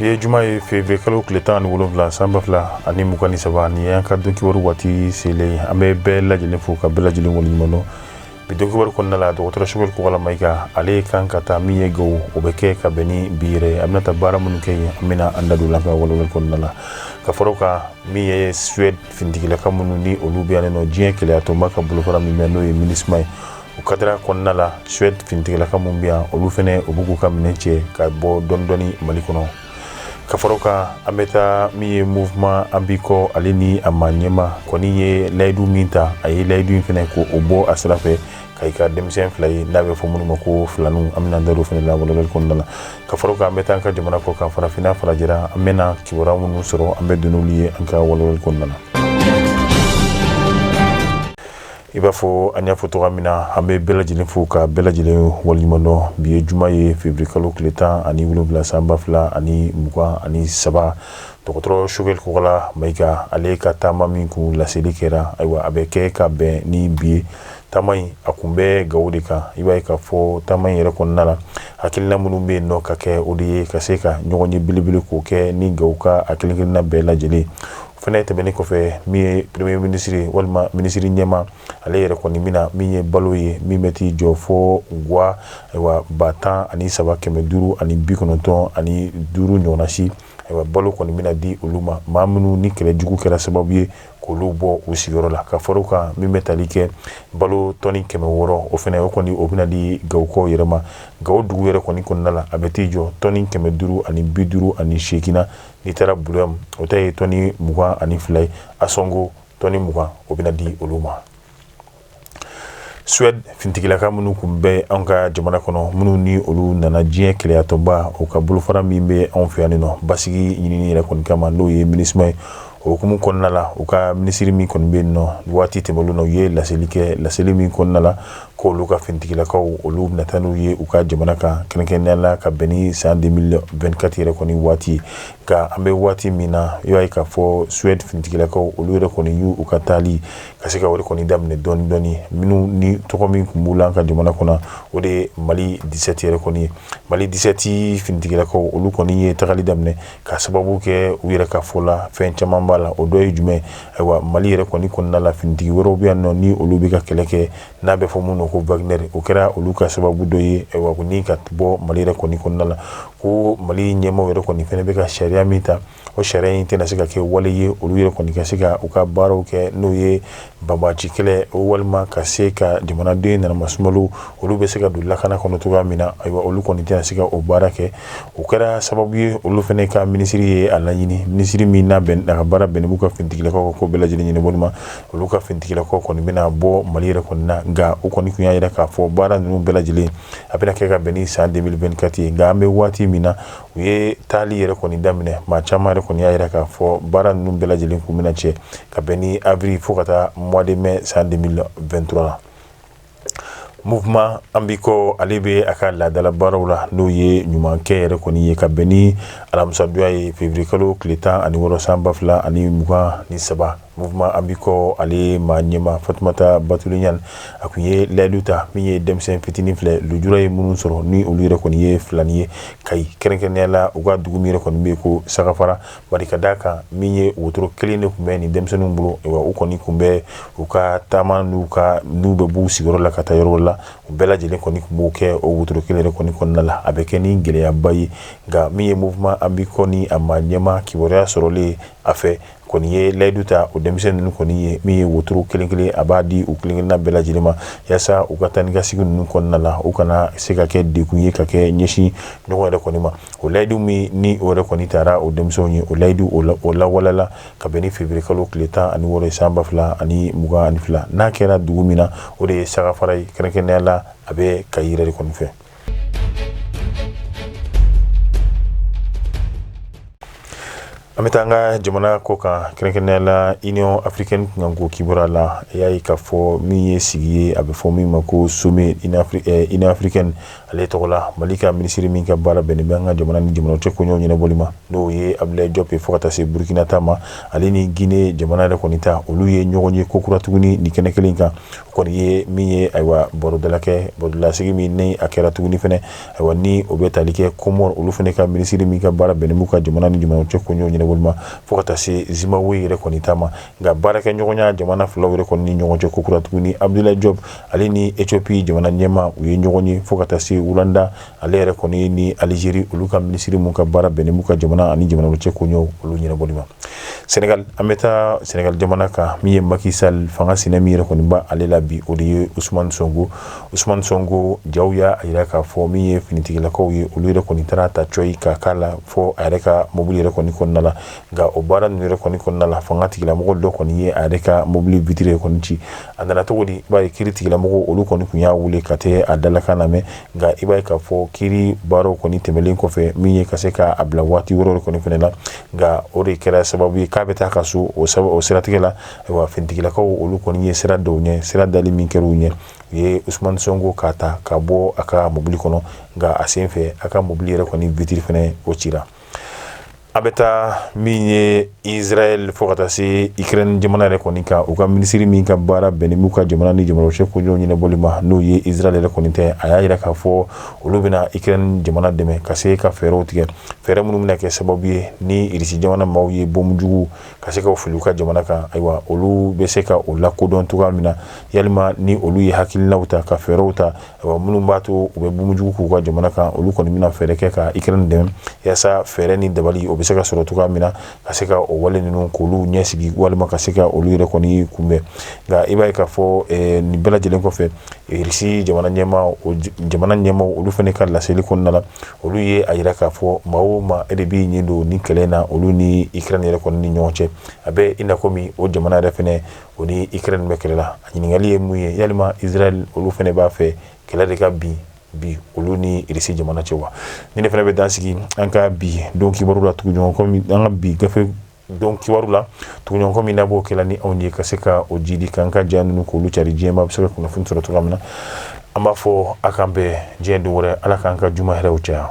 Bi ye juma ye, février kalo tile 17, san 2023. Nin ye an ka don kibaru waati selen ye. An bɛ bɛɛ lajɛlen fo ka bɛɛ lajɛlen waleɲuman dɔn. Bi don kibaru kɔnɔna la, dɔgɔtɔrɔ Choguel Kokalla Maïga, ale kan ka taa min ye Gawo, o bɛ kɛ ka bɛn ni bi yɛrɛ ye. A bɛna taa baara minnu kɛ yen, an bɛna an da don la an ka walawalali kɔnɔna la. Ka fara o kan, min ye Suède finitigilaka minnu ni olu bɛ yan nɔ, diɲɛ kelenyatɔnba ka bolofara min bɛ n'o ye MINUSMA ye, o kadira kɔnɔna la, Suède finitigilaka minnu bɛ yan, olu fɛnɛ u bɛ k'u ka minɛn cɛ ka bɔ dɔɔni dɔɔni Mali kɔnɔ. Ka fara o kan, an bɛ taa min ye mouvement An b'i kɔ, ale ni a maa ɲɛma kɔni ye layidu min ta, a ye layidu in fɛnɛ ko o bɔ a sira fɛ ka i ka denmisɛn fila ye n'a bɛ fɔ minnu ma ko filaninw. An bɛna an da don o fɛnɛ la walawalali kɔnɔna la. Ka fara o kan, an bɛ taa an ka jamana kɔ kan, farafinna farajɛra, an bɛna kibaruya minnu sɔrɔ, an bɛ don n'olu ye an ka walawalali kɔnɔna la. I b'a fɔ an y'a fɔ cogoya min na, an bɛ bɛɛ lajɛlen fo ka bɛɛ lajɛlen waleɲuman dɔn. Bi ye juma ye, février kalo tile 17, san 2023. Dɔgɔtɔrɔ Choguel Kokalla Maïga, ale ka taama min kun laseli kɛra, ayiwa, a bɛ kɛ ka bɛn ni bi ye. Taama in, a kun bɛ Gawo de kan. I b'a ye k'a fɔ taama in yɛrɛ kɔnɔna la, hakilina minnu bɛ yen nɔ ka kɛ, o de ye ka se ka ɲɔgɔn ye belebele k'o kɛ ni Gawo ka a kelen kelenna bɛɛ lajɛlen. O fɛnɛ tɛmɛnen kɔfɛ, min ye premier ministre walima minisiri ɲɛma, ale yɛrɛ kɔni bɛna min ye balo ye, min bɛ t'i jɔ fo gwa, ayiwa, 13,595 ɲɔgɔnna si. Ayiwa, balo kɔni bɛna di olu ma, maa minnu ni kɛlɛ jugu kɛra sababu ye k'olu bɔ u sigiyɔrɔ la. Ka fara o kan, min bɛ tali kɛ balo tɔni 600, o fɛnɛ o kɔni o bɛna di Gawokaw yɛrɛ ma. Gawo dugu yɛrɛ kɔni kɔnɔna la, a bɛ t'i jɔ tɔni 558 na. N'i taara Bulam, o ta ye tɔni 22 ye. Ansongo, tɔni 20, o bɛna di olu ma. Suède finitigilaka minnu kun bɛ an ka jamana kɔnɔ, minnu ni olu nana diɲɛ kelenyatɔnba o ka bolofara min bɛ anw fɛ yan nɔ basigi ɲinini yɛrɛ kɔni kama, n'o ye MINUSMA ye, o hukumu kɔnɔna la, u ka minisiri min kɔni bɛ yen nɔ, waati tɛmɛnen na, u ye laseli kɛ. Laseli min kɔnɔna la k'olu ka finitigilakaw, olu bɛna taa n'u ye u ka jamana kan, kɛrɛnkɛrɛnnenya la ka bɛn ni san 2024 yɛrɛ kɔni waati ye. Nka an bɛ waati min na, i b'a ye k'a fɔ Suède finitigilakaw, olu yɛrɛ kɔni y'u u ka taali ka se ka o de kɔni daminɛ dɔɔni dɔɔni. Minnu ni tɔgɔ min tun b'u la an ka jamana kɔnɔ, o de ye Mali 17 yɛrɛ kɔni ye. Mali 17 finitigilakaw, olu kɔni ye tagali daminɛ ka sababu kɛ u yɛrɛ ka fɔ la, fɛn caman b'a la. O dɔ ye jumɛn? Ayiwa, Mali yɛrɛ kɔni kɔnɔna la, finitigi wɛrɛw bɛ yan nɔ ni olu bɛ ka kɛlɛ kɛ, n'a bɛ fɔ minnu ma ko Wagner. O kɛra olu ka sababu dɔ ye, ayiwa, ni ka bɔ Mali yɛrɛ kɔni kɔnɔna la, ko Mali ɲɛmaaw yɛrɛ kɔni fɛnɛ bɛ ka sariya min ta, o sariya in tɛna se ka kɛ wale ye olu yɛrɛ kɔni ka se ka u ka baaraw kɛ, n'o ye banbaanci kɛlɛ, walima ka se ka jamanaden nanamasumalo, olu bɛ se ka don lakana kɔnɔ cogoya min na. Ayiwa, olu kɔni tɛna se ka o baara kɛ. O kɛra sababu ye, olu fɛnɛ ka minisiri ye a laɲini, minisiri min n'a bɛn a ka baara bɛnnen b'u ka finitigilakaw ka ko bɛɛ lajɛlen ɲɛnabɔli ma, olu ka finitigilakaw kɔni bɛna bɔ Mali yɛrɛ kɔni na. Nka u kɔni tun y'a jira k'a fɔ baara ninnu bɛɛ lajɛlen, a bɛna kɛ ka bɛn ni san 2024 ye. Nka an bɛ waati min na, u ye taali yɛrɛ kɔni daminɛ. Maa caman yɛrɛ kɔni y'a jira k'a fɔ baara ninnu bɛɛ lajɛlen kun bɛna cɛ ka bɛn ni avril fo ka taa mois de mai san 2023 la. Mouvement An b'i kɔ, ale bɛ a ka laadala baaraw la, n'o ye ɲumankɛ yɛrɛ kɔni ye, ka bɛn ni alamisadonya ye, février kalo tile 16, san 2023. Mouvement An b'i kɔ, ale maa ɲɛma Fatumata Batuli Ɲani, a kun ye layidu ta min ye denmisɛn fitinin filɛ, lujura ye minnu sɔrɔ, ni olu yɛrɛ kɔni ye filani ye Kayi, kɛrɛnkɛrɛnnenya la u ka dugu min yɛrɛ kɔni bɛ yen ko Sagafara. Bari ka d'a kan, min ye wotoro kelen de tun bɛ nin denmisɛnninw bolo, wa u kɔni tun bɛ u ka taama n'u ka n'u bɛ b'u sigiyɔrɔ la ka taa yɔrɔ la, u bɛɛ lajɛlen kɔni tun b'o kɛ o wotoro kelen yɛrɛ kɔni kɔnɔna la. A bɛ kɛ ni gɛlɛyaba ye. Nka min ye mouvement An b'i kɔ ni a maa ɲɛma, kibaruya sɔrɔlen a fɛ, kɔni ye layidu ta o denmisɛn ninnu kɔni ye, min ye wotoro kelen kelen, a b'a di u kelen kelenna bɛɛ lajɛlen ma, yaasa u ka taa ni ka segin ninnu kɔnɔna la, u kana se ka kɛ degun ye ka kɛ ɲɛsin ɲɔgɔn yɛrɛ kɔni ma. O layidu min ni o yɛrɛ kɔni taara o denmisɛnw ye, o layidu o lawaleyala ka bɛn ni février kalo tile 16 ye, san 2022. N'a kɛra dugu min na, o de ye Sagafara ye, kɛrɛnkɛrɛnnenya la a bɛ Kayi yɛrɛ de kɔni fɛ. An bɛ taa an ka jamana kɔ kan, kɛrɛnkɛrɛnnenya la Union africaine kunkanko kibaruya la. I y'a ye k'a fɔ min ye sigi ye, a bɛ fɔ min ma ko sommet Union africaine, ale tɔgɔ la, Mali ka minisiri min ka baara bɛnnen bɛ an ka jamana ni jamana cɛ koɲɛw ɲɛnabɔli ma, n'o ye Abdoulaye Diop ye, fo ka taa se Burkina ta ma, ale ni Guinée jamana yɛrɛ kɔni ta, olu ye ɲɔgɔn ye kokura tuguni ni kɛnɛ kelen kan. U kɔni ye min ye, ayiwa, barodala kɛ, barodalasigi min ni a kɛra tuguni fɛnɛ, ayiwa, ni o bɛ tali kɛ Comores, olu fɛnɛ ka minisiri min ka baara bɛnnen b'u ka jamana ni jamana cɛ koɲɛw ɲɛnabɔli ma, fo ka taa se Zimbabwe yɛrɛ kɔni ta ma. Nka baarakɛɲɔgɔnya jamana filaw yɛrɛ kɔni ni ɲɔgɔn cɛ kokura tuguni, Abdoulaye Diop ale ni Ethiopie jamana ɲɛmaa, u ye ɲɔgɔn ye, fo ka taa se Rwanda ale yɛrɛ kɔni ni Algérie, olu ka minisiri min ka baara bɛnnen b'u ka jamana ani jamana cɛ koɲɛw olu ɲɛnabɔli ma. Sénégal, an bɛ taa Sénégal jamana kan. Min ye Macky Sall, fanga sinɛ min yɛrɛ kɔni b'a ale la bi, o de ye Ousmane Sonko. Ousmane Sonko jaw y'a jira k'a fɔ min ye finitigilakaw ye, olu yɛrɛ kɔni taara ta cɔyi ka k'a la fo a yɛrɛ ka mobili yɛrɛ kɔni kɔnɔna la. Nka o baara ninnu yɛrɛ kɔni kɔnɔna la, fanga tigilamɔgɔ dɔ kɔni ye a yɛrɛ ka mobili vitre kɔni ci. A nana cogo di? I b'a ye kiiri tigilamɔgɔw, olu kɔni tun y'a wele ka tɛ a dalakan lamɛn. Nka i b'a ye k'a fɔ kiiri baaraw kɔni tɛmɛlen kɔfɛ, min ye ka se k'a bila waati wɛrɛ kɔni fana la, nka o de kɛra sababu ye k'a bɛ taa ka so. O siratigɛ la, ayiwa, finitigilakaw, olu kɔni ye sira dɔw ɲɛ. Sira dali min kɛra u ɲɛ, u ye Ousmane Sonko k'a ta ka bɔ a ka mobili kɔnɔ. Nka a sen fɛ, a ka mobili yɛrɛ kɔni vitre fana, o cira. An bɛ taa min ye Israël fo ka taa se Ukraine jamana yɛrɛ kɔni kan. U ka minisiri min ka baara bɛnnen b'u ka jamana ni jamana cɛ koɲɛw ɲɛnabɔli ma, n'o ye Israël yɛrɛ kɔni tɛ, a y'a jira k'a fɔ olu bɛna Ukraine jamana dɛmɛ ka se ka fɛɛrɛw tigɛ, fɛɛrɛ minnu bɛna kɛ sababu ye ni Irisi jamana maaw ye bɔnbu jugu ka se ka fili u ka jamana kan, ayiwa, olu bɛ se ka o lakodɔn cogoya min na. Yalima ni olu ye hakilinaw ta ka fɛɛrɛw ta, ayiwa, minnu b'a to u bɛ bɔnbu jugu k'u ka jamana kan, olu kɔni bɛna fɛɛrɛ kɛ ka Ukraine dɛmɛ yaasa fɛɛrɛ ni dabali o bɛ se ka sɔrɔ cogoya min na ka se ka o wale ninnu k'olu ɲɛsigi walima ka se ka olu yɛrɛ kɔni kunbɛn. Nka i b'a ye k'a fɔ nin bɛɛ lajɛlen kɔfɛ, Irisi jamana ɲɛmaaw, olu fana ka laseli kɔnɔna la, olu ye a jira k'a fɔ maa o maa e de b'i ɲɛ don ni kɛlɛ na olu ni Ukraine yɛrɛ kɔni ni ɲɔgɔn cɛ, a bɛ i n'a komi o jamana yɛrɛ fana, o ni Ukraine bɛ kɛlɛ la. A ɲininkali ye mun ye? Yalima Israël, olu fana b'a fɛ kɛlɛ de ka bin bi olu ni Irisi jamana cɛ wa? Ni ne fana bɛ dan sigi an ka bi don kibaru la, tuguɲɔgɔn an ka bi gafe don kibaru la, tuguɲɔgɔn min n'a b'o kɛla ni anw ye ka se ka o jidi k'an ka ja ninnu k'olu cari, diɲɛmaa bɛ se ka kunnafoni sɔrɔ cogoya min na. An b'a fɔ a k'an bɛn diɲɛ don wɛrɛ. Ala k'an ka juma hɛrɛw caya.